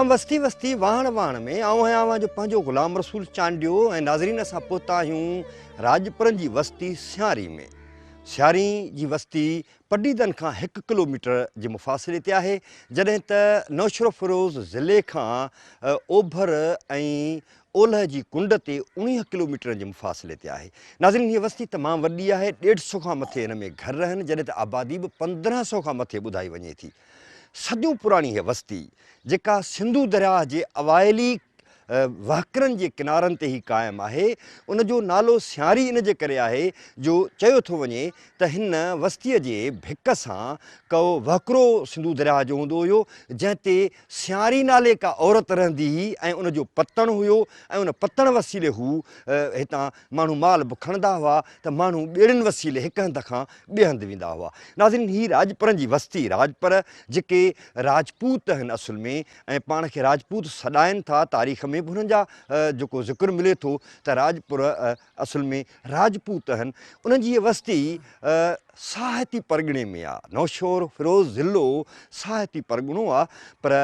Programme وستي وستي واهڻ واهڻ ۾ آئون آهيان اوهان جو پنهنجو غلام رسول چانڊيو ۽ ناظرين اسان پهتا آهيون راڄپرن جي وستي سياري ۾. سياري جي وستي پڊعيدن کان هڪ ڪلوميٽر جي مفاصلي تي آهي جڏهن ته نوشھروفيروز ضلعي کان اوڀر ۽ اولهه جي ڪنڊ تي 19 ڪلوميٽرن جي مفاصلي تي آهي. ناظرين هيء وستي تمام وڏي آهي، ڏيڍ سو کان مٿي هن ۾ گهر رهن جڏهن ته آبادي به 15 سو کان مٿي ٻڌائي وڃي ٿي. صديون پراڻي هيء وستي جيڪا سنڌو درياهه جي اوائلي وهڪرن جي ڪنارن تي هي قائم آهي، ان جو نالو سياري ان جي ڪري آهي جو چيو ٿو وڃي ته هن وستيء جي ڀڪ سان ڪو وهڪرو سنڌو درياهه جو هوندو هيو جنهن تي سياري نالي ڪا عورت رهندي هئي ۽ ان جو پتڻ هيو ۽ ان پتڻ وسيلي هو هتان ماڻهو مال به کڻندا هئا ته ماڻهو ٻيڙين وسيلي هڪ هنڌ کان ٻئي هنڌ ويندا هئا. ناظرين هي راڄپرن جي وستي راڄپر جيڪي راجپوت آهن اصل ۾ ۽ پاڻ کي راجپوت سڏائن ٿا تاريخ ۾ به انهن جا جيڪو ذڪر ملي ٿو ته راڄپر اصل ۾ راجپوت آهن انهن جي هيء وستي ساهتي پرڳڻي ۾ آ. نوشهروفيروز ضلعو ساهتي پرڳڻو آ پر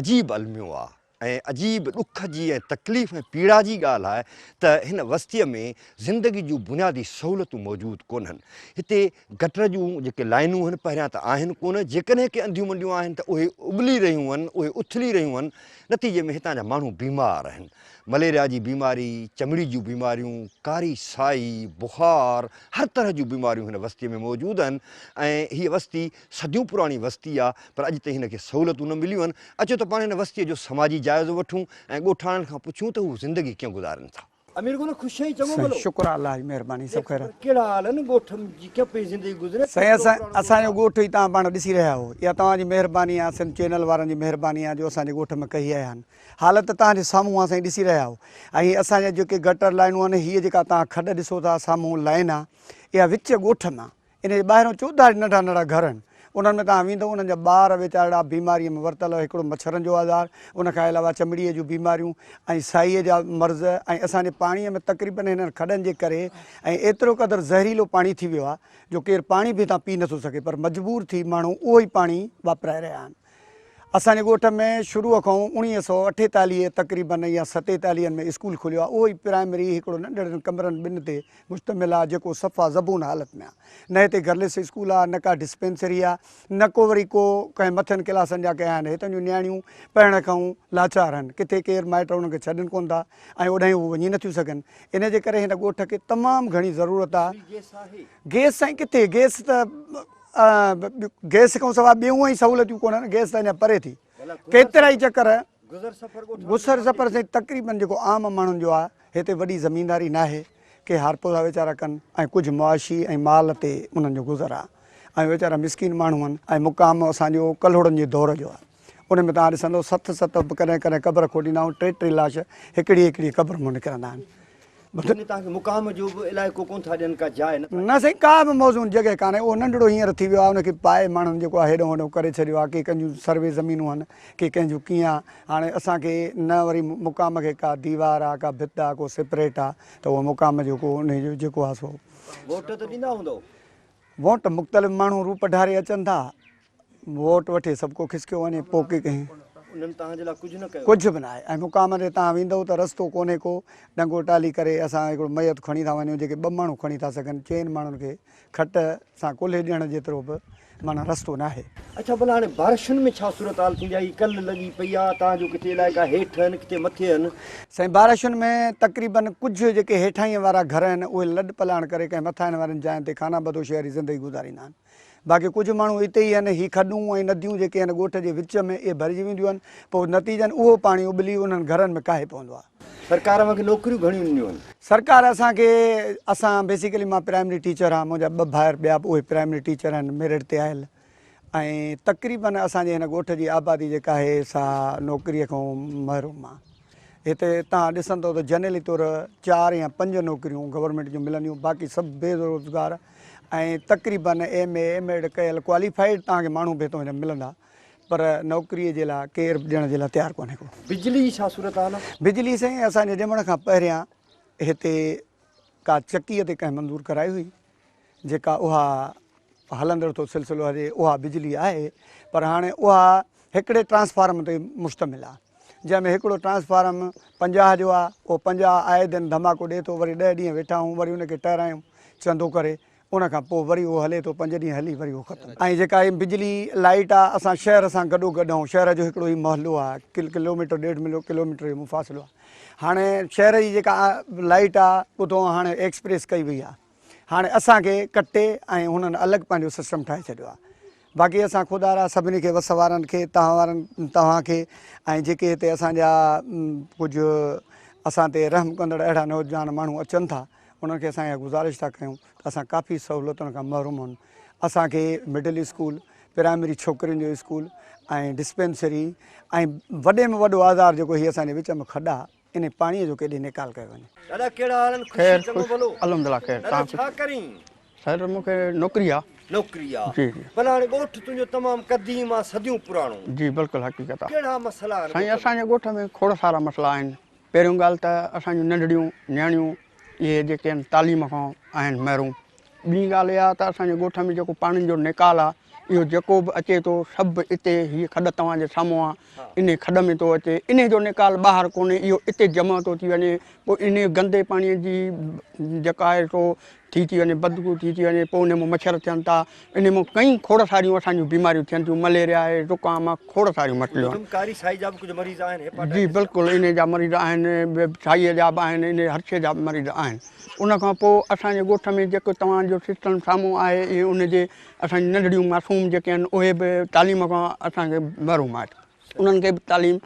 عجيب الميو آ ۽ عجيب ڏک جي ۽ تڪليف ۽ پيڙا جي ڳالهه آهي ته هن وستيء ۾ زندگي جون بنيادي سهولتون موجود ڪونهن. هتي گٽر جون جيڪي لائنون آهن پهريان ته آهن ڪونه جيڪڏهن ڪي انڌيون منڊيون آهن ته اهي اٻلي رهيون آهن اهي اٿلي رهيون آهن نتيجي ۾ هتان جا ماڻهو بيمار آهن. مليريا جي بيماري، چمڙي جون بيماريون، ڪاري سائي، بخار، هر طرح جون بيماريون هن وستيء ۾ موجود آهن ۽ هيء وستي صديون پراڻي وستي آ پر اڄ تائين هن کي سهولتون نه مليون آهن. اچو ته پاڻ هن وستيء جو سماجي جائزو وٺون ۽ ڳوٺاڻن کان پڇون ته هو زندگي ڪيئن گذارين ٿا. امير گل خوش آهين چڱو سائين ڀلو. شڪر آ الله جي مهرباني سڀ ڏي خير خبر آ. ڪهڙا حال آهن ڳوٺ جي ڪيئن پئي زندگي گذري سائين ڪيترو اسان پراڻو اسان ڳوٺ جو آ. ڳوٺ ئي توهان پاڻ ڏسي رهيا آهيو اها توهان جي مهرباني آ سنڌ چينل وارن جي مهرباني آ جو اسان جي ڳوٺ ۾ ڪهي آيا آهن. حالت توهان جي سامهون آ سائين ڏسي رهيا آهيو ۽ اسان جا جيڪي گٽر لائنون آهن هيء جيڪا توهان کڏ ڏسو ٿا سامهون لائن آ اها وچ ڳوٺ مان ان جي ٻاهران چوڌاري ننڍا ننڍا گهر آهن انهن ۾ توهان ويندؤ انهن جا ٻار ويچارڙا بيماريء ۾ ورتل هڪڙو مڇرن جو آزار ان کان علاوه چمڙيء جون بيماريون ۽ سائيء جا مرض ۽ اسان جي پاڻيء ۾ تقريبن هنن کڏن جي ڪري ۽ ايترو قدر زهريلو پاڻي ٿي ويو آ جو ڪير پاڻي به هتان پي نٿو سگهي پر مجبور ٿي ماڻهو اهو ئي پاڻي واپرائي رهيا آهن. اسان جي ڳوٺ ۾ شروع کان 1948 تقريبن يا ستيتاليهن ۾ اسڪول کليو آهي اهو ئي پرائمري هڪڙو ننڍڙن ڪمرن ٻن تي مشتمل آهي جيڪو صفا زبون حالت ۾ آهي نه هتي گرلس اسڪول آهي نه ڪا ڊسپينسري آهي نه ڪو وري ڪو ڪنهن مٿين ڪلاسن جا ڪي آهن هتان جون نياڻيون پڙهڻ کان لاچار آهن ڪٿي ڪير مائٽ انهن کي ڇڏين ڪونه ٿا ۽ اوڏانهن هو وڃي نٿيون سگهن ان جي ڪري هن ڳوٺ کي تمام گهڻي ضرورت آهي گيس سائين ڪٿي گيس ته گئس کان سواء ٻيون ئي سهولتيون ڪونهن گئس ته اڃا پري ٿي ڪيترا ئي چڪر گذر سفر سائين تقريبن جيڪو عام ماڻهن جو آهي هتي وڏي زمينداري ناهي ڪي هارپو ٿا ويچارا ڪن ۽ ڪجهه معاشي ۽ مال تي انهن جو گذر آهي ۽ ويچارا مسڪين ماڻهو آهن ۽ مقام اسان جو ڪلهوڙن جي دور جو آهي ان ۾ توهان ڏسندو ست ست به ڪڏهن ڪڏهن قبر کوٽيندا آهيون ٽي ٽي لاش هڪڙي هڪڙي قبر مان نڪرندا آهن. يعني توهان کي مقام جو به علائقو ڪونه ٿا ڏين ڪا جاء نه ٿا نه سائين ڪا به موزون جڳهه ڪانهي اهو ننڍڙو هينئر ٿي ويو آهي ان کي پائي ماڻهن جيڪو آهي هيڏو هوڏو ڪري ڇڏيو آهي ڪي ڪنهن جون سروي زمينون آهن ڪي ڪنهن جون ڪيئن آهي هاڻي اسان کي نه وري مقام کي ڪا ديوار آهي ڪا ڀت آهي ڪو سيپريٽ آهي ته اهو مقام جو ڪو انهي جو جيڪو آهي سو ووٽ ته ڏيندا هوندؤ؟ ووٽ مختلف ماڻهو روپ ڍاري اچن ٿا ووٽ وٺي سڀ ڪو کسڪيو وڃي پوء ڪي ڪنهن. انهن توهان جي لاء ڪجهه نه ڪيو. ڪجهه به ناهي ۽ مقام تي توهان ويندؤ ته رستو ڪونهي ڪو ڏنگو ٽالهي ڪري اسان هڪڙو ميت کڻي ٿا وڃون جيڪي ٻه ماڻهو کڻي ٿا سگهن چئن ماڻهن کي کٽ سان ڪلهي ڏيڻ جيترو به معنيٰ رستو ناهي. اڇا ڀلا هاڻي بارشن ۾ ڇا صورتحال ٿيندي آهي هي ڪل لڳي پئي آهي توهان جو ڪٿي علائقا هيٺ آهن ڪٿي مٿي آهن. سائين بارشن ۾ تقريبن ڪجهه جيڪي هيٺاهينء وارا گهر آهن اهي لڏ پلاڻ ڪري ڪنهن مٿاهين وارين جاين تي خانه بدوشي واري زندگي گذاريندا آهن. باقي ڪجهه ماڻهو اتي ئي آهن. هي کڏون ۽ نديون جيڪي آهن ڳوٺ جي وچ ۾ اهي ڀرجي وينديون آهن. پوء نتيجن اهو پاڻي اٻلي انهن گهرن ۾ ڪاهي پوندو آهي. سرڪار اوهان کي نوڪريون گهڻيون ڏنيون آهن؟ سرڪار اسان کي اسان بيسيڪلي مان پرائمري ٽيچر آهيان منهنجا ٻه ڀائر ٻيا به اهي پرائمري ٽيچر آهن ميرٽ تي آيل ۽ تقريبن اسان جي هن ڳوٺ جي آبادي جيڪا آهي سا نوڪري کان محروم آهي. هتي توهان ڏسندو ته جنرلي طور چار يا پنج نوڪريون گورنمينٽ جون ملنديون باقي سڀ بي روزگار ۽ تقريبن ايم اي ايم ايڊ ڪيل ڪواليفائيڊ توهان کي ماڻهو به هتان جا ملندا پر نوڪري جي لاء ڪير به ڏيڻ جي لاء تيار ڪونهي ڪو. بجلي جي ڇا صورتحال آهي؟ بجلي سائين اسان جي ڄمڻ کان پهريان هتي ڪا چڪيء تي ڪنهن منظور ڪرائي هئي جيڪا اها هلندڙ ٿو سلسلو هجي اها بجلي آهي پر هاڻي اها هڪڙي ٽرانسفارم تي مشتمل آ جنهن ۾ هڪڙو ٽرانسفارم 50 جو آ اهو 50 آئي دن ڌماڪو ڏي ٿو وري ڏهه ڏينهن ويٺا آهيون وري ان کي ٽهرايون چندو ڪري ان کان پوء وري اهو هلي ٿو پنج ڏينهن هلي وري اهو ختم. ۽ جيڪا هي بجلي لائيٽ آ اسان شهر سان گڏو گڏ آهيون شهر جو هڪڙو هي محلو آ ڪل ڪلوميٽر ڏيڍ ملو ڪلوميٽر جو مفاصلو آ هاڻي شهر جي جيڪا لائيٽ آ ٻڌو هاڻي ايڪسپريس ڪئي وئي آ هاڻي اسان کي ڪٽي ۽ هنن الڳ پنهنجو سسٽم ٺاهي ڇڏيو آ باقي اسان خدا را سڀني کي وس وارن کي توهان وارن توهان کي ۽ جيڪي هتي اسان جا ڪجهه اسان تي رحم ڪندڙ اهڙا نوجوان ماڻهو اچن ٿا انهن کي اسان اها گذارش ٿا ڪيون ته اسان ڪافي سهولتن کان محروم آهيون اسان کي مڊل اسڪول پرائمري ڇوڪرين جو اسڪول ۽ ڊسپينسري ۽ وڏي ۾ وڏو آزار جيڪو هي اسان جي وچ ۾ کڏ آ انهي پاڻي جو ڪيڏي نيڪال ڪيو وڃي. ڏاڏا ڪهڙا حال آهن خير خوشي چڱو خوش ڀلو. الحمدلله خير ڏاڏا تان خوش. ڇا ڪرين. سر مون کي نوڪري آ. نوڪري آ. جي جي. ڀلا هاڻي ڳوٺ تنهنجو تمام قديم آ صديون پراڻو. جي بلڪل حقيقت آ. ڪهڙا مسئلا آهن سائين ڳوٺ ۾. اسان جي ڳوٺ ۾ کوڙ سارا مسئلا آهن پهريون ڳالهه ته اسان جون ننڍڙيون نياڻيون اهي جيڪي آهن تعليم کان آهن محروم. ٻي ڳالهه اها ته اسان جي ڳوٺ ۾ جيڪو پاڻين جو نيڪال آهي اهو جيڪو به اچي ٿو سڀ اتي هيء کڏ توهان جي سامهون آهي انهي کڏ ۾ ٿو اچي انهي جو نيڪال ٻاهر ڪونهي اهو اتي جمع ٿو ٿي وڃي پوء انهي گندي پاڻي جي جيڪا آهي سو ٿي ٿي وڃي بدبو ٿي ٿي وڃي پوء انهي مان مڇر ٿين ٿا انهي مان ڪئين کوڙ ساريون اسان جون بيماريون ٿين ٿيون مليريا آهي زڪام آهي کوڙ ساريون مسئليون آهن. ٻڌم ڪاري سائي جا به ڪجهه مريض آهن جي هيپاٽائٽس جا. بلڪل انهي جا مريض آهن سائي جا به آهن انهي هر شي جا به مريض آهن ان کان پوء اسان جي ڳوٺ ۾ جيڪو توهان جو سسٽم سامهون آهي اهي ان جي اسان جون ننڍڙيون معصوم جيڪي آهن اهي به تعليم کان اسان کي محروم آهن انهن کي به تعليم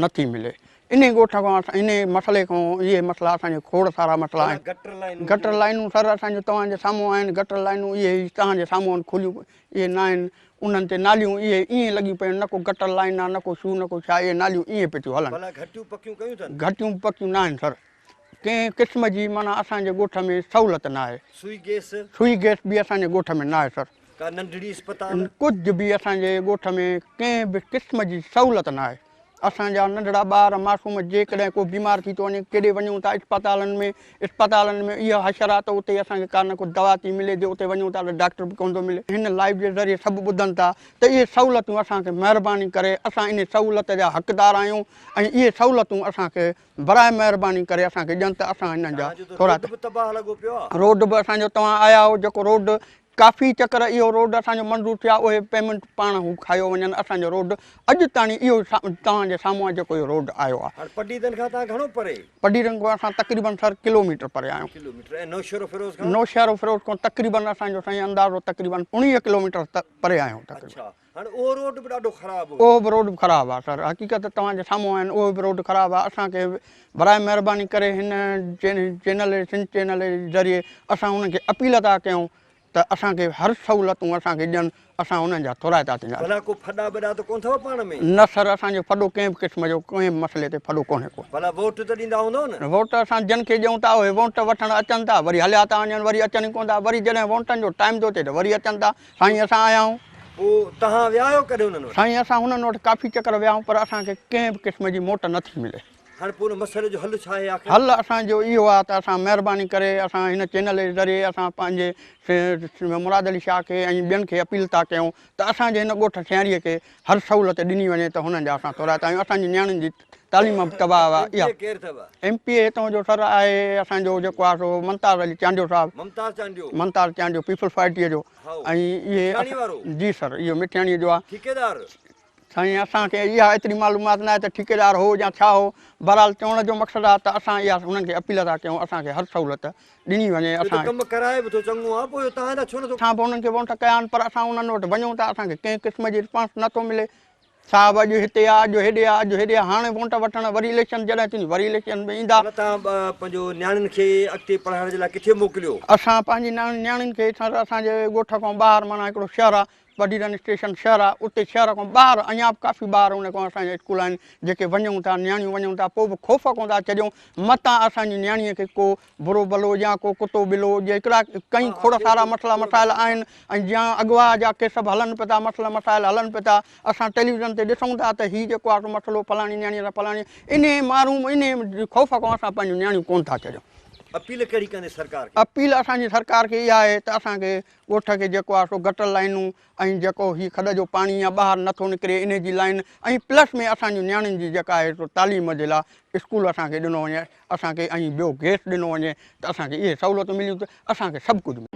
نٿي ملي انهي ڳوٺ کان اسان انهي مسئلي کان اهي مسئلا اسان جي کوڙ سارا مسئلا آهن گٽر لائنون گٽر لائنون سر اسان جون توهان جي سامهون آهن گٽر لائنون اهي ئي توهان جي سامهون آهن کليون اهي نه آهن انهن تي ناليون اهي ائين لڳيون پيون آهن نه ڪو گٽر لائن آهي نه ڪو شو نه ڪو ڇا اهي ناليون ائين پيون ٿيون هلن. ڀلا گهٽيون پڪيون ڪيون اٿن؟ گهٽيون پڪيون نه آهن سر ڪنهن قسم جي معنيٰ اسان جي ڳوٺ ۾ سهولت نه آهي. سوئي گئس؟ سوئي گئس به اسان جي ڳوٺ ۾ نه آهي سر. ڪا ننڍڙي اسپتال؟ ڪجهه به اسان جي ڳوٺ ۾ ڪنهن به قسم جي سهولت نه آهي. اسان جا ننڍڙا ٻار معصوم جيڪڏهن ڪو بيمار ٿي ٿو وڃي ڪيڏي وڃون ٿا اسپتالن ۾ اسپتالن ۾ اهو حشر آهي ته اتي اسان کي ڪا نه ڪو دوا ٿي ملي جي اتي وڃون ٿا ته ڊاڪٽر به ڪونه ٿو ملي هن لائيو جي ذريعي سڀ ٻڌن ٿا ته اهي سهولتون اسان کي مهرباني ڪري اسان انهي سهولت جا حقدار آهيون ۽ اهي سهولتون اسان کي براء مهرباني ڪري اسان کي ڏين ته اسان هنن جا توهان جو ته ٿورا روڊ به تباهه لڳو پيو آهي. روڊ به اسان جو توهان آيا آهيو جيڪو روڊ ڪافي چڪر اهو روڊ اسان جو منظور ٿيا اهي پيمنٽ پاڻ هو کايو وڃن اسان جو روڊ اڄ تاڻي اهو توهان جي سامهون آهي جيڪو اهو روڊ آيو آهي. هاڻ پڊيدن کان توهان گهڻو پري؟ پڊيدن کان اسان تقريبن سر ڪلوميٽر پري آهيون. ڪلوميٽر ۽ نوشهروفيروز کان؟ نوشهروفيروز کان تقريبن اسان جو سائين اندازو تقريبن 19 ڪلوميٽر پري آهيون تقريبن. اڇا هاڻ اهو روڊ به ڏاڍو خراب هيو. اهو به روڊ به خراب آهي سر حقيقت توهان جي سامهون آهن اهو به روڊ خراب آهي اسان کي براء مهرباني ڪري هن چينل سنڌ چينل جي ذريعي اسان انهن کي اپيل ٿا ڪيون ته اسان کي هر سهولتون اسان کي ڏين اسان انهن جا ٿورائتا ٿينداسين. ڀلا ڪو ڦڏا ٻڏا ته ڪونه اٿو پاڻ ۾؟ نه سر اسان جو ڦڏو ڪنهن به قسم جو ڪنهن به مسئلي تي ڦڏو ڪونهي ڪو. ڀلا ووٽ ته ڏيندا هوندؤ نه؟ ووٽ اسان جن کي ڏيون ٿا اهي ووٽ وٺڻ اچن ٿا وري هليا ٿا وڃن وري اچن ئي ڪونه ٿا وري جڏهن ووٽن جو ٽائيم ٿو اچي ته وري اچن ٿا سائين اسان آيا آهيون. پوء توهان ويا آهيو ڪڏهن انهن وٽ؟ سائين اسان انهن وٽ ڪافي چڪر ويا آهيون پر اسان کي ڪنهن به قسم جي موٽ نه ٿي ملي. هاڻي پوء ان مسئلي جو حل ڇا آهي آخر؟ حل اسان جو اهو آهي ته اسان مهرباني ڪري اسان هن چينل جي ذريعي اسان پنهنجي مراد علي شاهه کي ۽ ٻين کي اپيل ٿا ڪيون ته اسان جي هن ڳوٺ سياري کي هر سهولت ڏني وڃي ته هنن جا اسان ٿورائتا آهيون اسان جي نياڻين جي تعليم به تباهه آهي ايم پي اي ڪير اٿو؟ ايم پي اي هتان جو سر آهي اسان جو جيڪو آهي سو ممتاز علي چانڊيو صاحب. ممتاز چانڊيو. ممتاز چانڊيو پيپلز پارٽيء جو هائو. ۽ اهي مٺياڻي وارو؟ جي سر اهو مٺياڻيء جو آهي. ٺيڪيدار؟ سائين اسان کي اها ايتري معلومات ناهي ته ٺيڪيدار هو يا ڇا هو بهرحال چوڻ جو مقصد آهي ته اسان اها انهن کي اپيل ٿا ڪيون اسان کي هر سهولت ڏني وڃي اهو ته اسان ڪم ڪرائي به ٿو چڱو آهي پوء اهو توهان ڏانهن ڇو نٿو. اسان به انهن کي وونٽ ڪيا آهن پر اسان انهن وٽ وڃون ته اسان کي ڪنهن قسم جي رسپانس نٿو ملي صاحب اڄ هتي آ اڄ هيڏي آ اڄ هيڏي آ هاڻي وونٽ وٺڻ وري اليڪشن جڏهن ٿيندي وري اليڪشن ۾ ايندا. ڀلا توهان پنهنجو نياڻين کي اڳتي پڙهائڻ جي لاء ڪٿي موڪليو؟ اسان پنهنجي نياڻين کي سر اسان جي ڳوٺ کان ٻاهر معنيٰ هڪڙو شهر آ پڊيرن اسٽيشن شهر آ اتي شهر کان ٻاهر اڃا به ڪافي ٻاهر ان کان اسان جا اسڪول آهن جيڪي وڃون ٿا نياڻيون وڃون ٿا پوء به خوف کان ٿا ڇڏيون متان اسان جي نياڻيء کي ڪو برو ڀلو يا ڪو ڪتو ٻلو جيڪڙا ڪئين کوڙ سارا مسئلا مسائل آهن ۽ جيان اغوا جا ڪيس به هلن پيا ٿا مسئلا مسائل هلن پيا ٿا اسان ٽيليويزن تي ڏسون ٿا ته هي جيڪو آهي سو مسئلو فلاڻي نياڻي سان فلاڻي انهي محروم انهي خوف کان اسان پنهنجون نياڻيون ڪونه ٿا ڇڏيون. اپيل ڪهڙي ڪندي سرڪار کي؟ اپيل اسان جي سرڪار کي اها آهي ته اسان کي ڳوٺ کي جيڪو آهي سو گٽر لائينون ۽ جيڪو هي کڏ جو پاڻي آهي ٻاهر نٿو نڪري انهي جي لائين ۽ پلس ۾ اسان جون نياڻين جي جيڪا آهي سو تعليم جي لاء اسڪول اسان کي ڏنو وڃي اسان کي ۽ ٻيو گئس ڏنو وڃي ته اسان کي اهي سهولتون مليون ته اسان کي سڀ ڪجهه ملي.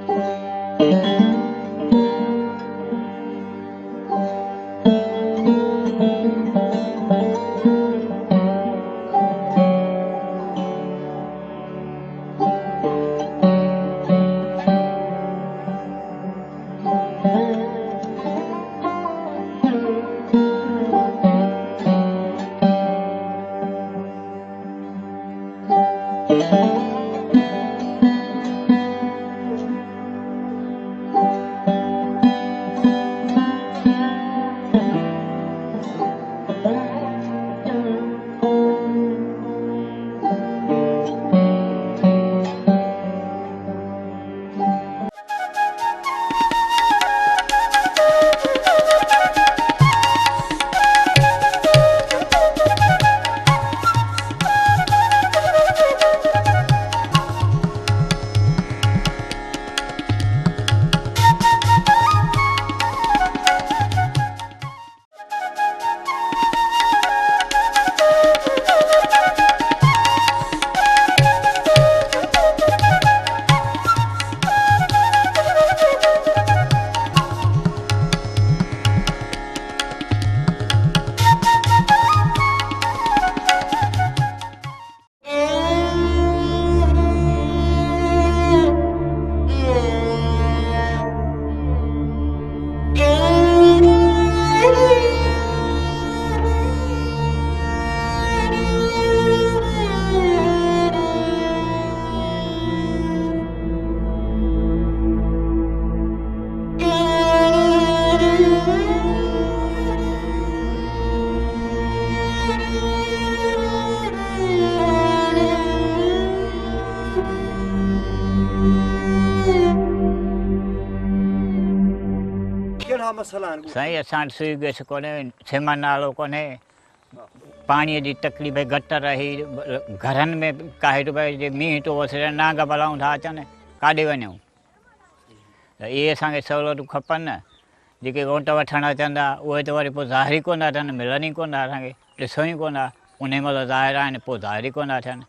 ڪهڙا مسئلا آهن ڳوٺ ۾؟ سائين اسان وٽ سوئي گئس ڪونهي، سيمن نالو ڪونهي، پاڻي جي تڪليف گٽر هي گهرن ۾ ڪاهي ٿو پئي جي مينهن ٿو وسي ته نانگ بلائون ٿا اچن ڪاڏي وڃون ته اهي اسان کي سهولتون کپن نه جيڪي ووٽ وٺڻ اچن ٿا اهي ته وري پوء ظاهر ئي ڪونه ٿا ٿين ملن ئي ڪونه ٿا اسان کي ڏسون ئي ڪونه ٿا انهي مهل ظاهر آهن پوء ظاهر ئي ڪونه ٿا ٿين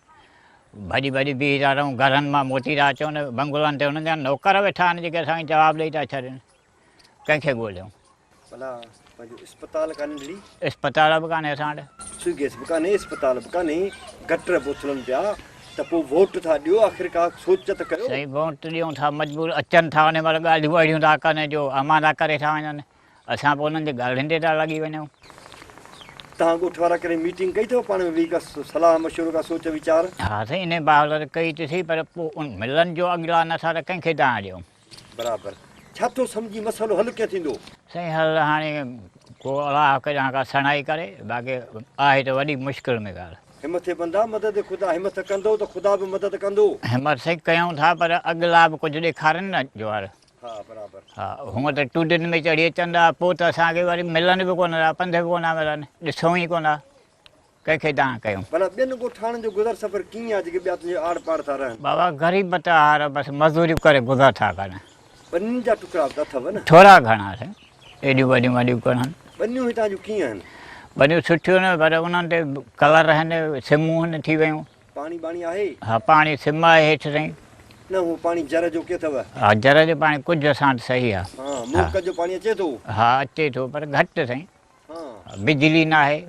ڀڄي ڀڄي بيهي ٿا رهون گهرن مان موٽي ٿا اچون بنگلن تي انهن جا نوڪر ويٺا آهن جيڪي اسان کي جواب ڏئي ٿا ڇڏين ڪنهن کي ڳوليون. ڀلا پنهنجو اسپتال ڪا ننڍڙي. اسپتال به ڪانهي اسان وٽ. سوئي گئس به ڪانهي اسپتال به ڪانهي گٽر به اٿلن پيا ته پوء ووٽ ٿا ڏيو آخر ڪا سوچ ته ڪيو. سائين ووٽ ڏيون ٿا مجبور اچن ٿا انهي مهل ڳالهيون اهڙيون ٿا ڪن جو امانا ڪري ٿا وڃن اسان به انهن جي ڳالهين تي ٿا لڳي وڃون. توهان ڳوٺ وارا ڪڏهن ميٽنگ ڪئي اٿو پاڻ ۾ ويهي ڪا صلاح مشورو ڪا سوچ ويچار. ها سائين انهي بابت ڪئي ته سهي پر پوء ملن جو اڳلا نه ٿا ته ڪنهن کي دانهن ڏيون. برابر. ڇا ٿو سمجهين مسئلو حل ڪيئن ٿيندو؟ سائين حل هاڻي ڪو الله ڪڏهن ڪا سڻائي ڪري باقي آهي ته وڏي مشڪل ۾ ڳالهه. همٿ اي بندا مدد خدا همٿ ڪندو ته خدا به مدد ڪندو. همت سائين ڪيون ٿا پر اڳلا به ڪجهه ڏيکارين نه جوار. ها برابر. ها هونء ته ٽوڊين ۾ چڙهي اچن ٿا پوء ته اسان کي وري ملن به ڪونه ٿا پنڌ به ڪونه ٿا ملن ڏسون ئي ڪونه ٿا. ڪنهن کي دانهن ڪيون. ڀلا ٻين ڳوٺاڻن جو گذر سفر ڪيئن آ جيڪي ٻيا تنهنجي آڙ پاڙ ٿا رهن؟ بابا غريب ته هار بس مزوريون ڪري گذر ٿا ڪن. ٻنين جا ٽڪرا به ته اٿو نه؟ ٿورا گهڻا سائين ايڏيون وڏيون وڏيون ڪونهن. ٻنيون هتان جون ڪيئن آهن؟ ٻنيون سٺيون آهن پر انهن تي ڪلر آهن سمون آهن ٿي ويون. پاڻي ٻاڻي آهي؟ ها پاڻي سم آهي هيٺ سائين. نه هو پاڻي جر جو ڪي اٿو؟ ها جر جو پاڻي ڪجهه اسان وٽ صحيح آ. ها موڪ جو پاڻي اچي ٿو؟ ها اچي ٿو پر گهٽ سائين. بجلي ناهي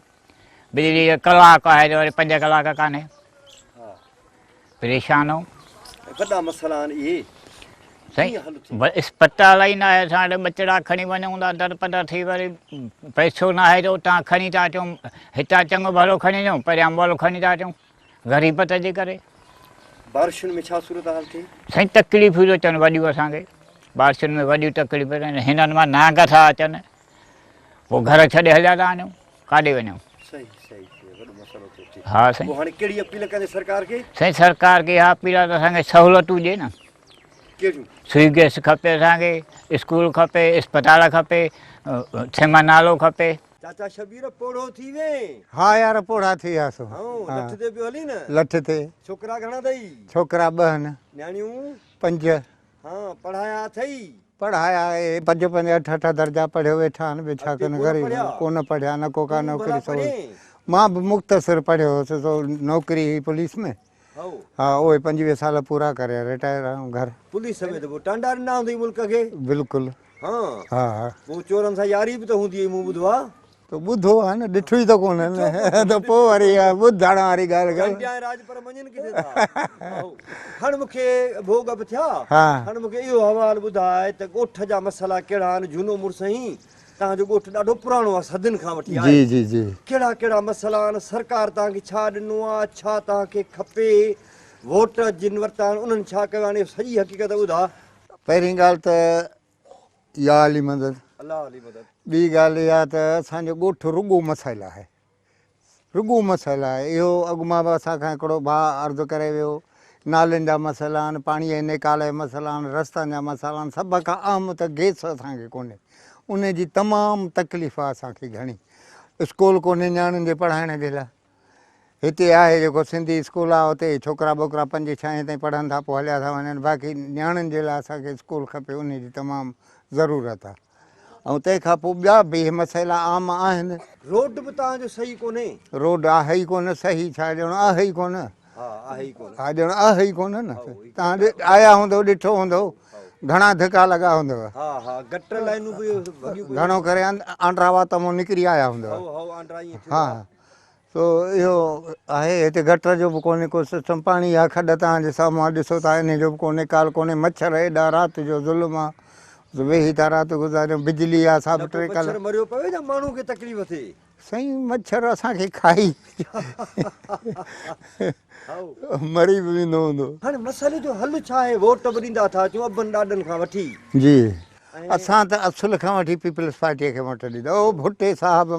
بجلي جو ڪلاڪ آهي ته وري 5 ڪلاڪ ڪانهي پريشان آهيون. وڏا مسئلا آهن اهي. سائين اسپتال ئي ناهي اسان وٽ ٻچڙا کڻي وڃون ٿا در پدر ٿي وري پئسو ناهي ته اتان کڻي ٿا اچون هتان چڱو ڀلو کڻي وڃون پريان مول کڻي ٿا اچون غريبت جي ڪري. بارشن ۾ ڇا صورتحال ٿي؟ سائين تڪليفون ٿو اچن وڏيون اسان کي بارشن ۾ وڏيون تڪليفون هنن مان نانگ ٿا اچن پوء گهر ڇڏي هليا ٿا وڃون ڪاڏي وڃون. صحيح صحيح وڏو مسئلو ٿو ٿئي. ها سائين. پوء هاڻي ڪهڙي اپيل ڪندي سرڪار کي؟ سائين سرڪار کي اها اپيل آهي ته اسان کي سهولتون ڏي نه. ڪهڙيون؟ سوئي گئس کپي اسان کي، اسڪول کپي، اسپتال کپي، سيما نالو کپي. چاچا شبير پوڙهو ٿي وئين. ها يار پوڙها ٿي وياسون. هائو لٺ تي پيو هلين نه. لٺ تي. ڇوڪرا گهڻا اٿئي؟ ڇوڪرا ٻه آهن. نياڻيون؟ پنج. ها پڙهايا اٿئي؟ پڙهايا اهي پنج پنج اٺ اٺ درجا پڙهيو ويٺا آهن ٻيو ڇا ڪن غريب ڪونه پڙهيا نه ڪو ڪا نوڪري سهولت مان به مختصر پڙهيو هوس سو نوڪري هئي پوليس ۾ ها اهي 25 سال پورا ڪري رٽائر آهيون گهر. پوليس ۾ ته پوء ٽانڊا ڏنا هوندئي ملڪ کي. بلڪل. ها ها ها. پوء چورن سان ياري به ته هوندي هئي مون ٻڌو آ. تو ٻڌو آ نه ڏٺو ئي ته ڪونه نه ته پوء وري اها ٻڌڻ واري ڳالهه ڪر. چانڊيا ۽ راڄپر مڃين ڪٿي ٿا. هاڻ مون کي ڀوڳ به ٿيا. هاڻ مون کي اهو حوال ٻڌاء ته ڳوٺ جا مسئلا ڪهڙا آهن جهونو مڙس آهين توهان جو ڳوٺ ڏاڍو پراڻو آ صدين کان وٺي آهي. جي جي جي. ڪهڙا ڪهڙا مسئلا آهن سرڪار توهان کي ڇا ڏنو آ ڇا توهان کي کپي ووٽ جن ورتا آهن انهن ڇا ڪيو آهي اهو سڄي حقيقت ٻڌاء. پهرين ڳالهه ته يا علي مدد. الله علي مدد. ٻي ڳالهه اها ته اسان جو ڳوٺ رڳو مسئلا آهي. رڳو مسئلا آهي. اهو اڳ مان به اسان کان هڪڙو ڀاء عرض ڪري ويو. نالين جا مسئلا آهن، پاڻي جي نيڪال جا مسئلا آهن، رستن جا مسئلا آهن، سڀ کان اهم ته گئس اسان کي ڪونهي. ان جي تمام تڪليف آهي اسان کي گهڻي. اسڪول ڪونهي نياڻين جي پڙهائڻ جي لاء. هتي آهي جيڪو سنڌي اسڪول آهي اتي ڇوڪرا ٻوڪرا پنجين ڇهين تائين پڙهن ٿا پوء هليا ٿا وڃن باقي نياڻين جي لاء اسان کي اسڪول کپي انهي جي تمام ضرورت آهي ۽ تنهن کان پوء ٻيا به اهي مسئلا عام آهن. روڊ به توهان جو صحيح ڪونهي. روڊ آهي ئي ڪونه صحيح ڇا ڄڻ آهي ئي ڪونه. ها آهي ئي ڪونه. ها ڄڻ آهي ئي ڪونه نه توهان آيا هوندؤ ڏٺو هوندؤ گهڻا ڌڪا لڳا هوندؤ. ها ها گٽر لائينون به ڀڳيون پيون. گهڻو ڪري آنڊرا وات مون نڪري آيا هوندؤ. هائو هائو آنڊرا ائين ٿيو ها آهي. سو اهو آهي هتي گٽر جو به ڪونهي ڪو سسٽم پاڻي يا کڏ توهان جي سامهون آهي ڏسو ٿا انهي جو به ڪو نيڪال ڪونهي مڇر ايڏا رات جو ظلم آهي ويهي ٿا رات گذاريون بجلي آهي سا به نه پوء ٽي مڇر ڪلاڪ مريو پوي يا ماڻهو کي تڪليف ٿئي. سائين مڇر اسان کي کائي مري به ويندو هوندو. هاڻي مسئلي جو حل ڇا آهي ووٽ به ڏيندا ٿا اچون ابن ڏاڏن کان وٺي. جي اسان ته اصل کان وٺي پيپلز پارٽيء کي ووٽ ڏيندا او ڀٽي صاحب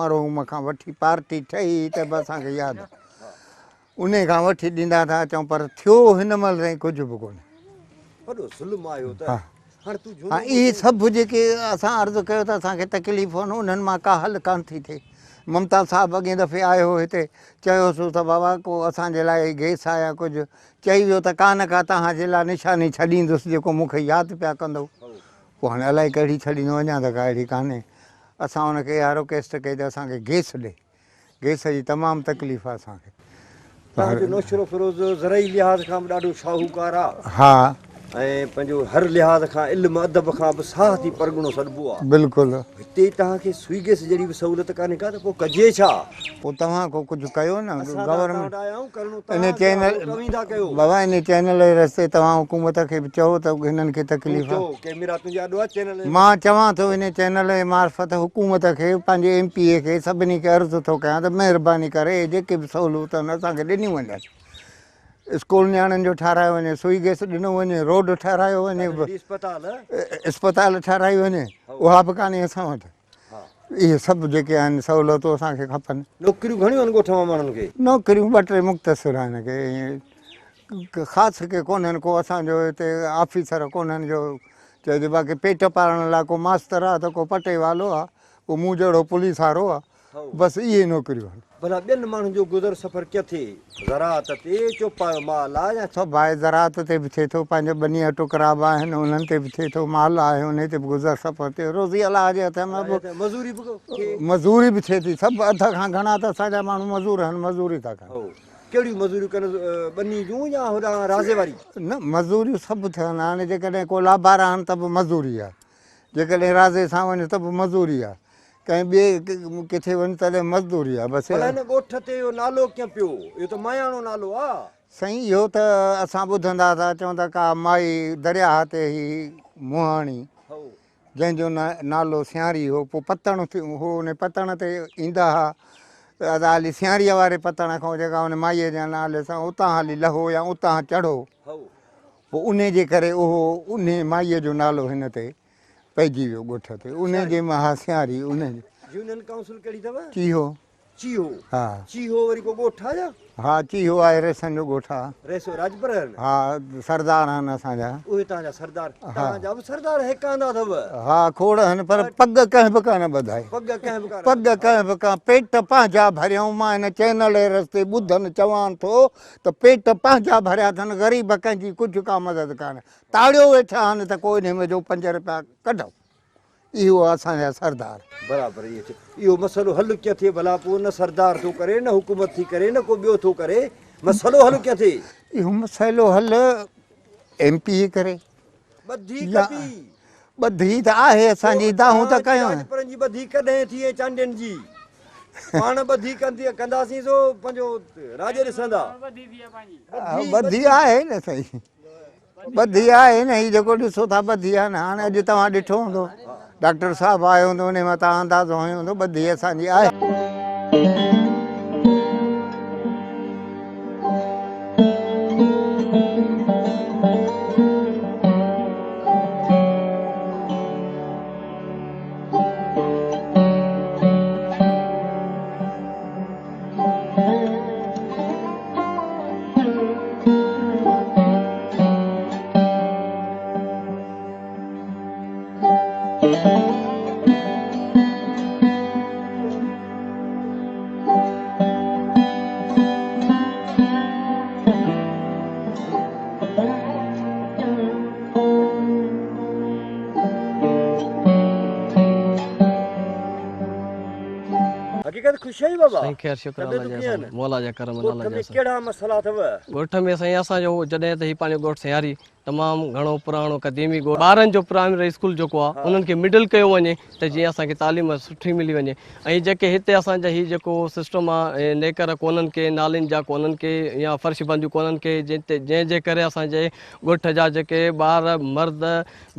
مرحوم کان وٺي پارٽي ٺهي ته به اسان کي ياد آهي انهي کان وٺي ڏيندا ٿا اچون پر ٿيو هن مهل تائين ڪجهه به ڪونهي. وڏو ظلم آهي اهو ته هاڻ تون جهونو ها اهي سڀ جيڪي اسان عرض ڪيو ته اسان کي تڪليفون آهن انهن مان ڪا حل ڪانه ٿي ٿئي. ممتاز صاحب اڳئين دفعي آيو هو هتي چيوسون ته بابا ڪو اسان جي لاء گئس آهي يا ڪجهه چئي ويو ته ڪا نه ڪا توهان جي لاء نشاني ڇڏيندس جيڪو مون کي ياد پيا ڪندؤ. پوء هاڻي الائي ڪهڙي ڇڏيندو اڃا ته ڪا اهڙي ڪانهي. اسان ان کي اها رڪويسٽ ڪئي ته اسان کي گئس ڏي. گئس جي تمام تڪليف آ اسان کي. توهان جو نوشهروفيروز زرعي لحاظ کان به ڏاڍو شاهوڪار آ. ها. ۽ پنهنجو هر لحاظ کان علم ادب کان به ساهتي پرڳڻو سڏبو آ. بلڪل. هتي توهان کي سوئي گئس جهڙي به سهولت ڪانهي ڪا ته پوء ڪجي ڇا؟ پوء توهان ڪو ڪجهه ڪيو نه اسان ته توهان گورنمينٽ وٽ آيا آهيون ڪرڻو ان توهان کي آ چينل ووٽ اوهين ٿا ڪيو. بابا ان چينل جي رستي توهان حڪومت کي به چئو ته هنن کي تون تڪليف آ. چئو ڪيميرا تنهنجي آڏو آ چينل جي. مان چوان ٿو ان چينل جي معرفت حڪومت کي پنهنجي ايم پي اي کي سڀني کي عرض ٿو ڪيان ته مهرباني ڪري اهي جيڪي به سهولتون آهن اسان کي ڏنيون وڃن. اسڪول نياڻين جو ٺارايو وڃي، سوئي گئس ڏنو وڃي، روڊ ٺارايو وڃي، اسپتال اسپتال ٺارائي وڃي، اها به ڪانهي اسان وٽ. اهي سڀ جيڪي آهن سهولتون اسان کي کپن. نوڪريون گهڻيون آهن ڳوٺ مان ماڻهن کي؟ نوڪريون ٻه ٽي مختصر آهن ڪي خاص ڪي ڪونهن ڪو اسان جو هتي آفيسر ڪونهن جو چئجي باقي پيٽ پالڻ لاء ڪو ماستر آهي ته ڪو پٽيوالو آهي ڪو مون جهڙو پوليس وارو آهي بس اهي نوڪريون آهن. ڀلا ٻين ماڻهن جو گذر سفر ڪيئن ٿئي؟ زراعت تي چوپايو مال آ يا ڇا؟ سڀ آهي، زراعت تي به ٿئي ٿو، پنهنجو ٻنيء جا ٽڪرا به آهن، انهن تي به ٿئي ٿو، مال آهي انهي تي به گذر سفر ٿئي، روزي الله جي هٿ ۾ به. مزوري به ٿئي؟ مزوري به ٿئي ٿي، سڀ اڌ کان گهڻا ته اسان جا ماڻهو مزور آهن، مزوري ٿا ڪن. ڪهڙيون مزوريون ڪن، ٻني جون يا هوڏانهن رازي واري؟ نه، مزوريون سڀ ٿين، هاڻي جيڪڏهن ڪو لابارا آهن ته به مزوري آهي، جيڪڏهن رازي سان وڃ ته به مزوري آ، ڪنهن ٻئي ڪٿي وڃ تڏهن مزدوري آ، بس. ڀلا هن ڳوٺ تي اهو نالو ڪيئن پيو؟ اهو ته ماياڻو نالو آ. سائين اهو ته اسان ٻڌندا ٿا اچون ته ڪا مائي درياهه تي هئي مهاڻي جنهن جو نالو سياري هو، پوء پتڻ هو ان پتڻ تي ايندا ها ته ادا هلي سياريء واري پتڻ کان جيڪا ان مائيء جي نالي سان اتان هلي لهو يا اتان چڙهو. پوء انهي جي ڪري اهو انهي مائيء جو نالو هن تي پئجي ويو ڳوٺ تي انهي جي مها سياري انهي جي. يونين ڪائونسل ڪهڙي اٿو؟ چيهو. چيهو. ها. چيهو وري ڪو ڳوٺ آ يا؟ ها چيهو آهي ريسن جو ڳوٺ آ. ريسو راڄپر آهن؟ ها سردار آهن اسان جا. اهي توهان جا سردار. توهان جا به سردار هيڪاندا اٿو. ها کوڙ آهن پر پڳ ڪنهن به ڪانه ٻڌائي. پڳ ڪنهن به ڪانه پڳ ڪنهن به ڪانه پيٽ پنهنجا ڀريائون مان هن چينل جي رستي ٻڌن چوان ٿو ته پيٽ پنهنجا ڀريا اٿن غريب ڪنهن جي ڪجهه ڪا مدد ڪانه تاڙيو ويٺا آهن ته ڪو انهي ۾ جو پنج رپيا ڪڍون. اهو اسان جا سردار. برابر ائين چئو. اهو مسئلو حل ڪيئن ٿئي ڀلا پوء نه سردار ٿو ڪري نه حڪومت ٿي ڪري نه ڪو ٻيو ٿو ڪري مسئلو حل ڪيئن ٿئي. اهو مسئلو حل ايم پي اي ڪري. ٻڌي ڪبي. ٻڌي ته آهي اسان جي دانهون ته ڪيون. راڄپرن جي ٻڌي ڪڏهن ٿي ۽ چانڊين جي پاڻ ٻڌي ڪنداسين سو پنهنجو راڄ ڏسندا. ٻڌي آهي نه سائين. ٻڌي آهي نه هي جيڪو ڏسو ٿا ٻڌي آهي نه هاڻي اڄ توهان ڏٺو هوندو ڊاڪٽر صاحب آيو هوندو انهي مان توهان اندازو هنيو هوندو ٻڌي اسان جي آهي. حقيقت خوش آهين بابا؟ سائين خير شڪر الله طبيعتون جا ڪيئن آهن؟ مولا جا ڪرم ڳوٺ الله ۾ جا احسان. ڪهڙا مسئلا اٿو؟ ڳوٺ ۾ سائين اسان جو جڏهن ته هي پنهنجو ڳوٺ سياري تمام گهڻو پراڻو قديمي ڳوٺ ٻارن جو پرائمري اسڪول جيڪو آهي انهن کي مڊل ڪيو وڃي ته جيئن اسان کي تعليم سٺي ملي وڃي ۽ جيڪي هتي اسان جا هي جيڪو سسٽم آهي نيڪر ڪونهن ڪي نالين جا ڪونهن ڪي يا فرش بنديون ڪونهن ڪي جنهن جي ڪري اسان جي ڳوٺ جا جيڪي ٻار مرد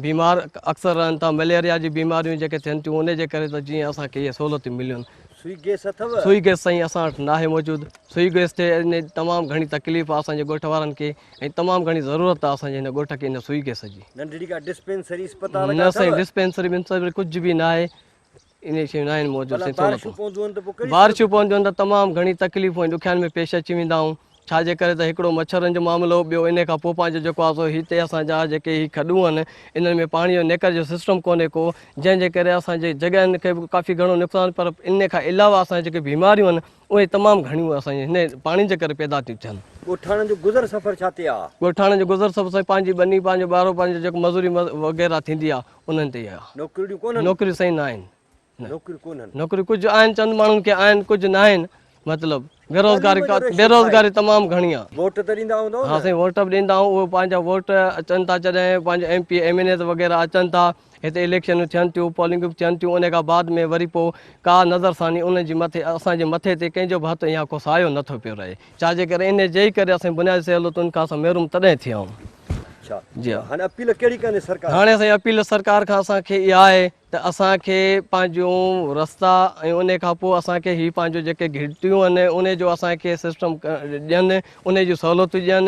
بيمار اڪثر رهن ٿا مليريا جي بيماريون جيڪي ٿين ٿيون ان جي ڪري ته جيئن اسان کي اهي سهولتون ملن. سوئي گئس اٿو؟ سوئي گئس سائين اسان وٽ ناهي موجود سوئي گئس تي ان تمام گهڻي تڪليف آهي اسان جي ڳوٺ وارن کي ۽ تمام گهڻي ضرورت آهي اسان جي هن ڳوٺ کي ان سوئي گئس جي. ننڍڙي ڪا ڊسپينسري اسپتال ڪا نه سائين اٿو؟ ڊسپينسري ونسري ڪجهه به ناهي انهي شيون ناهن موجود ڀلا سائين بارشون سهولتون. پونديون آهن ته پوء ڪهڙي بارشون پونديون آهن ته تمام گهڻي تڪليفون ۽ ڏکيائين ۾ پيش اچي ويندا آهيون ڇا جي ڪري ته هڪڙو مڇرن جو معاملو ٻيو انهي کان پوء پنهنجو جيڪو آهي سو هتي اسان جا جيڪي هي کڏون آهن انهن ۾ پاڻي جو نيڪر جو سسٽم ڪونهي ڪو جنهن جي ڪري اسان جي جڳهين کي به ڪافي گهڻو نقصان پر انهي کان علاوه اسان جي جيڪي بيماريون آهن اهي تمام گهڻيون اسان جي هن پاڻي جي ڪري پيدا ٿيون ٿين. ڳوٺاڻن جو گذر سفر ڇا تي آهي؟ ڳوٺاڻن جو گذر سفر سائين پنهنجي ٻني پنهنجو ٻارو پنهنجو جيڪو مزوري وغيره ٿيندي آهي انهن تي ئي آهي. نوڪريون ڪونهن؟ نوڪريون سائين نه آهن. نوڪريون ڪونهن. نوڪريون ڪجهه آهن چند ماڻهن کي آهن ڪجهه ناهن مطلب بيروزگاري بيروزگاري تمام گهڻي آهي. ووٽ ته ڏيندا هوندؤ نه؟ ها سائين ووٽ به ڏيندا آهيون اهي پنهنجا ووٽ اچن ٿا جڏهن پنهنجا M P M N As وغيره اچن ٿا هتي اليڪشنون ٿين ٿيون پولنگون به ٿين ٿيون ان کان بعد ۾ وري پوء ڪا نظر ثاني انهن جي مٿي اسان جي مٿي تي ڪنهن جو به هٿ يا ڪو سايو نه ٿو پيو رهي ڇا جي ڪري انهي جي ئي ڪري اسان بنيادي سهولتن کان اسان محروم تڏهن ٿيا آهيون. اڇا جي ها. هاڻي اپيل ڪهڙي ڪندين سرڪار کي؟ هاڻي سائين اپيل سرڪار کان اسان کي اها آهي ته اسان کي پنهنجون رستا ۽ انهي کان پوء اسان کي هي پنهنجو جيڪي گهٽيون آهن انهي جو اسان کي سسٽم ڏين انهي جون سهولتون ڏين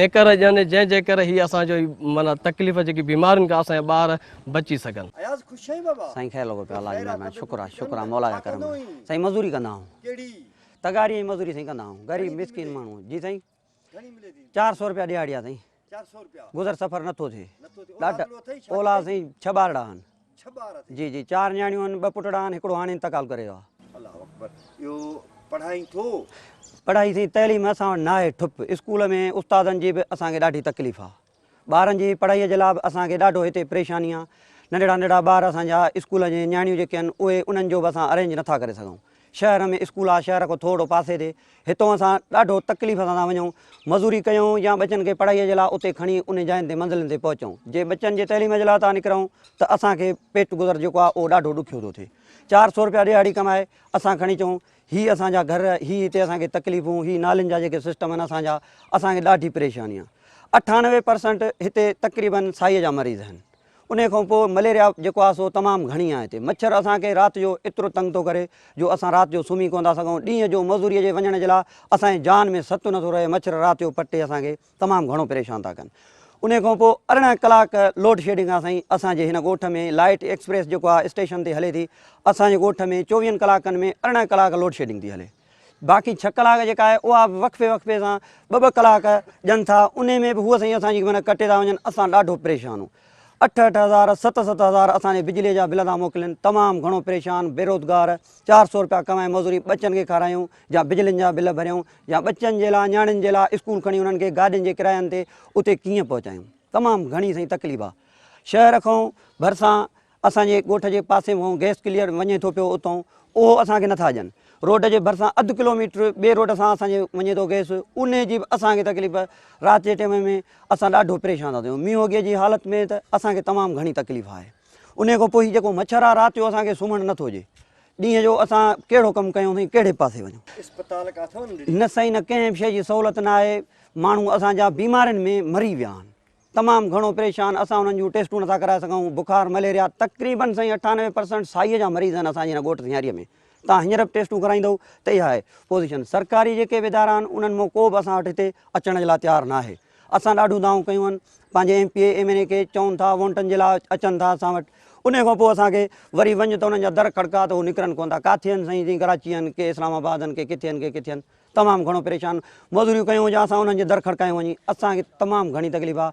نيڪر ڏين جنهن جي ڪري هي اسان جو هي معنيٰ تڪليف جيڪي بيمارين کان اسان جا ٻار بچي سگهن. اياز خوش آهين بابا؟ سائين خير لڳو پيو الله جي خير آ مهرباني طبيعت شڪر آ ٺيڪ شڪر آ آ نه؟ مولا ڇا جا ڪرم ڪندو آ آهين؟ سائين مزوري ڪندا آهون. ڪهڙي؟ تغاري ۽ مزوري سائين ڪندا آهون غريب گهڻي ٿي مسڪين ملي؟ ماڻهو جي سائين. گهڻي ملي ٿي؟ 400 رپيا ڏهاڙي آ سائين. 400 رپيا. گذر سفر نٿو ٿئي. نٿو ٿئي. اولاد ڏاڍا اٿئي؟ شادي اولاد ڪئي؟ سائين 6 ٻارڙا آهن. 6 ٻار اٿئي. جي جي 4 نياڻيون آهن 2 پٽڙا آهن هڪڙو هاڻي انتقال ڪري ويو آ. الله اڪبر اهو پڙهائين ٿو؟ پڙهائي سائين تعليم اسان وٽ ناهي ٺپ اسڪول ۾ استادن جي به اسان کي ڏاڍي تڪليف آ. ٻارن جي پڙهائي جي لاء به اسان کي ڏاڍو هتي پريشاني آ. ننڍڙا ننڍڙا ٻار اسان جا اسڪول جي نياڻيون جيڪي آهن اهي انهن جو به اسان ارينج نٿا ڪري سگهون. شهر ۾ اسڪول آ شهر کان ٿورڙو پاسي تي هتون اسان ڏاڍو تڪليف سان ٿا وڃون مزوري ڪيون يا ٻچن کي پڙهائي جي لاء اتي کڻي انهن جاين تي منزلن تي پهچون. جي ٻچن جي تعليم جي لاء ٿا نڪرون ته اسان کي پيٽ گذر جيڪو آ اهو ڏاڍو ڏکيو ٿو ٿئي. 400 رپيا ڏهاڙي ڪمائي اسان کڻي چئون هي اسان جا گهر هي هتي اسان کي تڪليفون هي نالين جا جيڪي سسٽم آهن اسان جا اسان کي ڏاڍي پريشاني آ. 98 پرسنٽ هتي تقريبن سائي جا مريض آهن انهي کان پوء مليريا جيڪو آهي سو تمام گهڻي آهي هتي مڇر اسان کي رات جو ايترو تنگ ٿو ڪري جو اسان رات جو سمهي ڪونه ٿا سگهون ڏينهن جو مزوري جي وڃڻ جي لاء اسان جي جان ۾ ست نٿو رهي مڇر رات جو پٽي اسان کي تمام گهڻو پريشان ٿا ڪن. انهي کان پوء 18 ڪلاڪ لوڊ شيڊنگ آ سائين اسان جي هن ڳوٺ ۾ لائيٽ ايڪسپريس جيڪو آ اسٽيشن تي هلي ٿي اسان جي ڳوٺ ۾ چوويهن ڪلاڪن ۾ 18 ڪلاڪ لوڊ شيڊنگ ٿي هلي باقي ڇهه ڪلاڪ جيڪا آهي اها به وقفي وقفي سان ٻه ٻه ڪلاڪ ڏين ٿا انهي ۾ به هو سائين اسان جي معنيٰ ڪٽي ٿا وڃن اسان ڏاڍو پريشان آهيون اٺ اٺ هزار ست ست هزار اسان جي بجلي جا بل ٿا موڪلين تمام گهڻو پريشان بيروزگار 400 روپيا ڪمائي مزوري ٻچن کي کارايون يا بجلين جا بل ڀريون يا ٻچن جي لاء نياڻين جي لاء اسڪول کڻي انهن کي گاڏين جي ڪراين تي اتي ڪيئن پهچايون تمام گهڻي سائين تڪليف آ شهر کان ڀرسان اسان جي ڳوٺ جي پاسي کان گئس ڪليئر وڃي ٿو پيو اتان اهو اسان کي نٿا ڏين روڊ جي ڀرسان اڌ ڪلو ميٽر ٻئي روڊ سان اسان جي وڃي ٿو گئس انهي جي به اسان کي تڪليف رات جي ٽيم ۾ اسان ڏاڍو پريشان ٿا ٿيون مينهوڳي جي حالت ۾ ته اسان کي تمام گهڻي تڪليف آهي انهي کان پوء هي جيڪو مڇر آ رات جو اسان کي سمهڻ نٿو ڏي ڏينهن جو اسان ڪهڙو ڪم ڪيون سائين ڪهڙي پاسي وڃون. اسپتال ڪا اٿو ننڍڙي؟ نه سائين نه ڪنهن به شيء جي سهولت نه آهي ماڻهو اسان جا بيمارين ۾ مري ويا آهن تمام گهڻو پريشان اسان انهن جون ٽيسٽون نٿا ڪرائي سگهون بخار مليريا تقريبن سائين 98 پرسنٽ سائي جا مريض آهن اسان جي هن ڳوٺ سياري ۾ تان هينئر به ٽيسٽون ڪرائيندو ته اها آهي پوزيشن سرڪاري جيڪي به ادارا آهن انهن مان ڪو به اسان وٽ هتي اچڻ جي لاء تيار نه آهي اسان ڏاڍيون دانهون ڪيون آهن پنهنجي M P A M N A کي چون ٿا وونٽن جي لاء اچن ٿا اسان وٽ انهي کان پوء اسان کي وري وڃ ته انهن جا در کڙڪا ته هو نڪرن ڪونه ٿا ڪاٿي آهن سائين جي ڪراچي آهن ڪي اسلام آباد آهن ڪي ڪٿي آهن ڪي ڪٿي آهن تمام گهڻو پريشان مزوريون ڪيون يا اسان انهن جي در کڙڪايون وڃي اسان کي تمام گهڻي تڪليف آهي.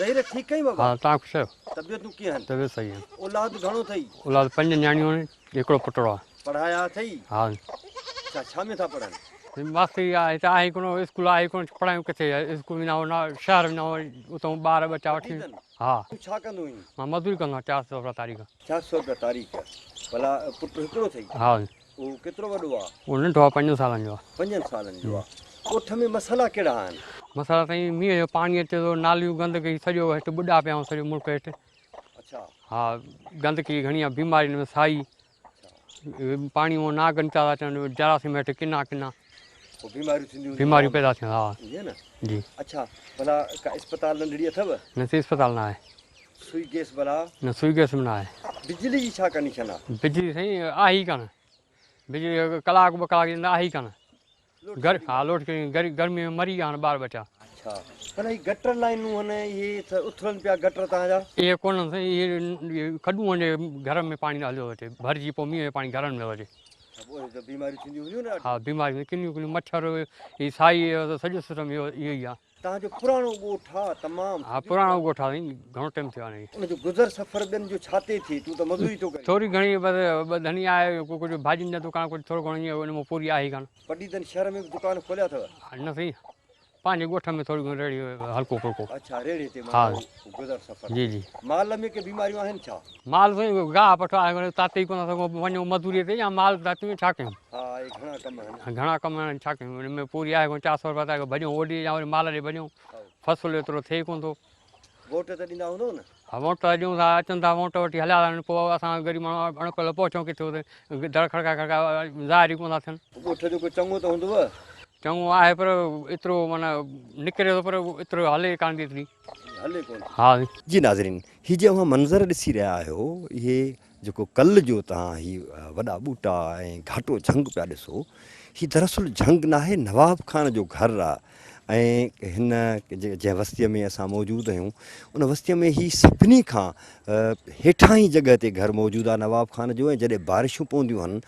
ظهير ٺيڪ آهين بابا؟ ها توهان خوش آهيو؟ طبيعتون ڪيئن آهن؟ طبيعت صحيح آهي. اولاد گهڻو اٿئي؟ اولاد پنج نياڻيون آهن هڪڙو پٽڙو آهي. پڙهايا اٿئي؟ ها. اڇا ڇا ۾ ٿا پڙهن؟ ماستري آهي هتي آهي ڪونه اسڪول آهي ڪونه پڙهايون ڪٿي اسڪول ويندا هئا شهر ويندا هئا اتان ٻار ٻچا وٺي ها. تون ڇا ڪندو هئين؟ مان مزدوري ڪندو آهيان 400 روپيا تاريخ. 400 روپيا تاريخ ڀلا پٽ هڪڙو اٿئي؟ ها. اهو ڪيترو وڏو آ؟ اهو ننڍو آ پنجن سالن جو آ. پنجن سالن جو آ. ڳوٺ ۾ مسئلا ڪهڙا آهن؟ مسئلا سائين مينهن جو پاڻي اچي ٿو ناليون گندگي سڄو هيٺ ٻڏا پيا آهيون سڄو ملڪ هيٺ. اڇا. ها گندگي گهڻي آ بيمارين ۾ سائي پاڻي مان ناگ نڪتا ٿا اچن جراثيم هيٺ ڪنا ڪنا. پوء بيماريون ٿينديون هونديون. بيماريون پيدا ٿيون ها. ائين نه؟ جي. اڇا ڀلا ڪا اسپتال ننڍڙي اٿو؟ نه سي اسپتال نه آهي. سوئي گئس ڀلا؟ نه سوئي گئس به نه آهي. بجلي جي ڇا ڪنڊيشن آ؟ بجلي سائين آهي ئي ڪانه. بجلي ڪلاڪ ٻه ڪلاڪ ڏيندا آهي ئي ڪانه. گر ها لوڊ شيڊنگ گرمي ۾ مري ويا آهن ٻار ٻچا. اڇا ڀلا هي گٽر لائنون هن اهي ته اٿلن پيا گٽر توهان جا؟ اهي ڪونهن سائين اهي کڏون هن گهر ۾ پاڻي هليو ٿو اچي ڀرجي پوء مينهن جو پاڻي گهرن ۾ ٿو اچي. پوء ته بيماريون ٿينديون هونديون نه ڏاڍيون. ها بيماريون ڪنيون ڪنيون مڇر هي سائي سڄو سسٽم اهو ئي آهي. توهان جو پراڻو ڳوٺ آ تمام. ها پراڻو ڳوٺ آ سائين گهڻو ٽيم ٿيو آ هن کي. ان جو گذر سفر ٻين جو ڇا تي ٿئي تون ته مزوري ٿو ڪرين. ٿوري گهڻي بس ٻڌڻي آهي ڪجهه ڀاڄين جا دڪان ڪجهه ٿورو گهڻو ائين ان مان پوري آهي ئي ڪانه. پڊعيدن شهر ۾ به دڪان کوليا اٿو؟ نه سائين پنهنجي ڳوٺ ۾ ٿوري گهڻي ريڙهي هلڪو ڦلڪو. اڇا ريڙهي تي معنيٰ گذر سفر. جي جي. مال ۾ ڪي بيماريون آهن ڇا؟ مال سائين گاهه پٺو آهي تاتي ئي ڪونه ٿا سگهون وڃون مزوري تي يا مال تاتي ۾ ڇا ڪيون. ها اهي گهڻا ڪم آهن. گهڻا ڪم آهن ڇا ڪيون ان ۾ پوري آهي ڪونه 400 رپيا ته ڀڄون اوڏي يا وري مال ڏي ڀڄون فصل ايترو ٿئي ڪونه ٿو. ووٽ ته ڏيندا هوندؤ نه؟ ها ووٽ ته ڏيون ٿا اچن ٿا ووٽ وٺي هليا ٿا وڃن پوء اسان غريب ماڻهو اڻ ڪل پهچون ڪٿي اتي در کڙڪائي کڙڪائي ظاهر ئي ڪونه ٿا ٿين. ڳوٺ جو ڪو چڱو ته هوندو؟ چڱو آهي پر ايترو معنيٰ نڪري ٿو پر ايترو هلي ڪانه ٿي ايتري. هلي ڪونه ٿي. ها. جي ناظرين هي جي اوهان منظر ڏسي رهيا آهيو اهي جيڪو ڪل جو توهان هي وڏا ٻوٽا ۽ گهاٽو جهنگ پيا ڏسو، هي دراصل جهنگ ناهي نواب خان جو گهر آ ۽ هن جنهن وستيء ۾ اسان موجود آهيون ان وستيء ۾ هي سڀني کان هيٺاهين جڳهه تي گهر موجود آهي نواب خان جو ۽ جڏهن بارشون پونديون آهن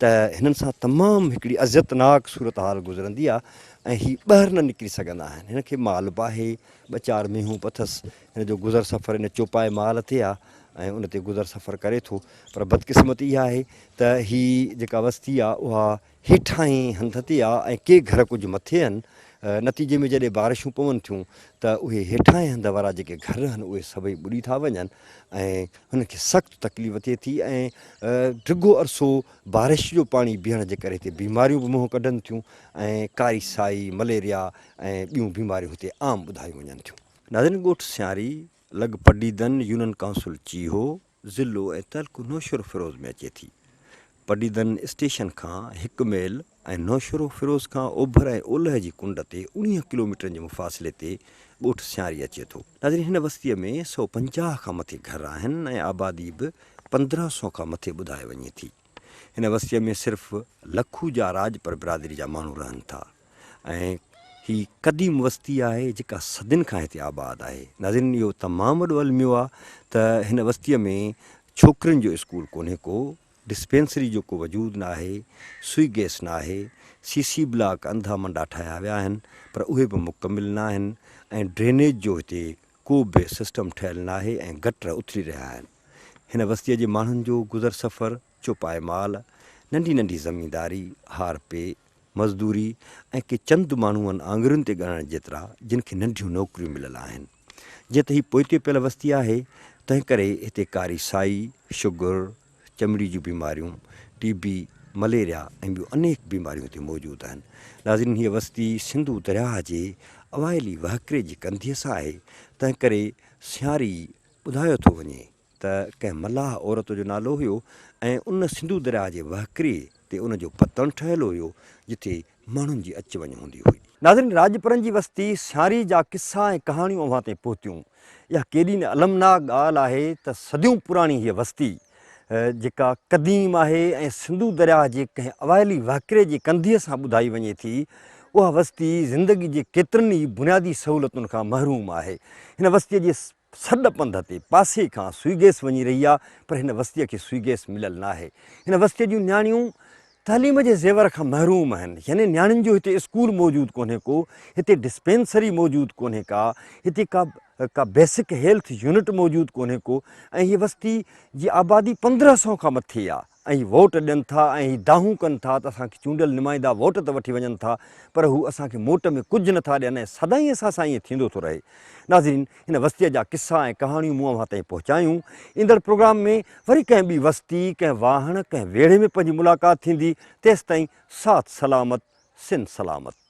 ته هنن سان تمام هڪڙي اذيتناڪ صورتحال گذرندي آهي ۽ هي ٻاهر نه نڪري سگهندا آهن. هن کي مال به آهي، ٻه چار مينهون به اٿس. هن جو گذر سفر ان چوپائي مال تي آهي ۽ ان تي گذر سفر ڪري ٿو. پر بدقسمتي اها آهي ته هي جيڪا وستي آهي اها هيٺاهين هنڌ تي آهي ۽ ڪي گهر ڪجهه مٿي آهن. نتيجي ۾ جڏهن بارشون پون ٿيون ته اهي هيٺاهين هنڌ وارا جيڪي گهر آهن اهي سڀئي ٻڏي ٿا وڃن ۽ هنن کي سخت تڪليف ٿئي ٿي ۽ ڊگهو عرصو بارش جو پاڻي بيهڻ جي ڪري هتي بيماريون به منهن ڪڍن ٿيون ۽ ڪاري سائي، مليريا ۽ ٻيون بيماريون هتي عام ٻڌايون وڃن ٿيون. ناظرين ڳوٺ سياري لڳ پڊيدن يونين ڪائونسل چيهو، ضلعو ۽ تعلقو نوشهروفيروز ۾ اچي ٿي. پڊيدن اسٽيشن کان هڪ ميل ۽ نوشهروفيروز کان اوڀر ۽ اولهه جي ڪنڊ تي 19 ڪلوميٽرن جي مفاصلي تي ڳوٺ سياري اچي ٿو. ناظرين هن وستيء ۾ 150 کان مٿي گهر آهن ۽ آبادي به 15 سو کان مٿي ٻڌائي وڃي ٿي. هن وستيء ۾ صرف لکو جا راڄپر برادري جا ماڻهو رهن ٿا ۽ هي قديم وستي آهي جيڪا صدين کان هتي آباد آهي. ناظرين اهو تمام وڏو الميو آهي ته هن وستيء ۾ ڇوڪرين جو اسڪول ڪونهي ڪو، ڊسپينسري جو ڪو وجود ناهي، سوئي گئس ناهي، سي سي بلاڪ انڌا منڊا ٺاهيا ويا آهن پر اهي به مڪمل ناهن ۽ ڊرينيج جو هتي ڪو به سسٽم ٺهيل ناهي ۽ گٽر اٿلي رهيا آهن. هن وستيء جي ماڻهن جو گذر سفر چوپائي مال، ننڍي ننڍي زمينداري، هارپي، مزدوري ۽ ڪي چند ماڻهو آهن آڱرين تي ڳڻڻ جيترا جن کي ننڍيون نوڪريون مليل آهن. جيئن ته هي پوئتي پيل وستي آهي تنهن ڪري هتي ڪاري سائي، شگر، چمڙي جون بيماريون، ٽي بي، مليريا ۽ ٻيون انيڪ بيماريون هتي موجود آهن. ناظرين هيء وستي سنڌو درياهه جي اوائلي وهڪري جي ڪنڌيء سان آهي تنهن ڪري سياري ٻڌايو ٿو وڃي ته ڪنهن ملاح عورت جو نالو هيو ۽ ان سنڌو درياهه جي وهڪري تي ان جو پتڻ ٺهيل هيو جتي ماڻهن جي اچ وڃ هوندي هئي. ناظرين راڄپرن جي وستي سياري جا قصا ۽ ڪهاڻيون اوهان تائين پهتيون. اها ڪيڏي نه المناڪ ڳالهه آهي ته صديون پراڻي هيء وستي جيڪا قديم آهي ۽ سنڌو درياهه جي ڪنهن اوائلي وهڪري جي ڪنڌيء سان ٻڌائي وڃي ٿي اها وستي زندگي جي ڪيترن ئي بنيادي سهولتن کان محروم آهي. هن وستيء جي سڏ پنڌ تي پاسي کان سوئي گئس وڃي رهي آ پر هن وستيء کي سوئي گئس مليل ناهي. هن وستيء جون نياڻيون تعليم جي زيور کان محروم آهن يعني نياڻين جو هتي اسڪول موجود ڪونهي ڪو، هتي ڊسپينسري موجود ڪونهي ڪا، هتي ڪا ڪا بيسڪ هيلٿ يونٽ موجود ڪونهي ڪو ۽ هيء وستي جي آبادي 15 سئو کان مٿي آ. ۽ ووٽ ڏين ٿا ۽ هي دانهون ڪن ٿا ته اسان کي چونڊيل نمائندا ووٽ ته وٺي وڃن ٿا پر هو اسان کي موٽ ۾ ڪجهه نه ٿا ڏين ۽ سدائين اسان سان ائين ٿيندو ٿو رهي. ناظرين هن وستيء جا قصا ۽ ڪهاڻيون مون اوهان تائين پهچايون. ايندڙ پروگرام ۾ وري ڪنهن ٻي وستي، ڪنهن واهڻ، ڪنهن ويڙهي ۾ پنهنجي ملاقات ٿيندي تيستائين ساٿ سلامت، سنڌ سلامت.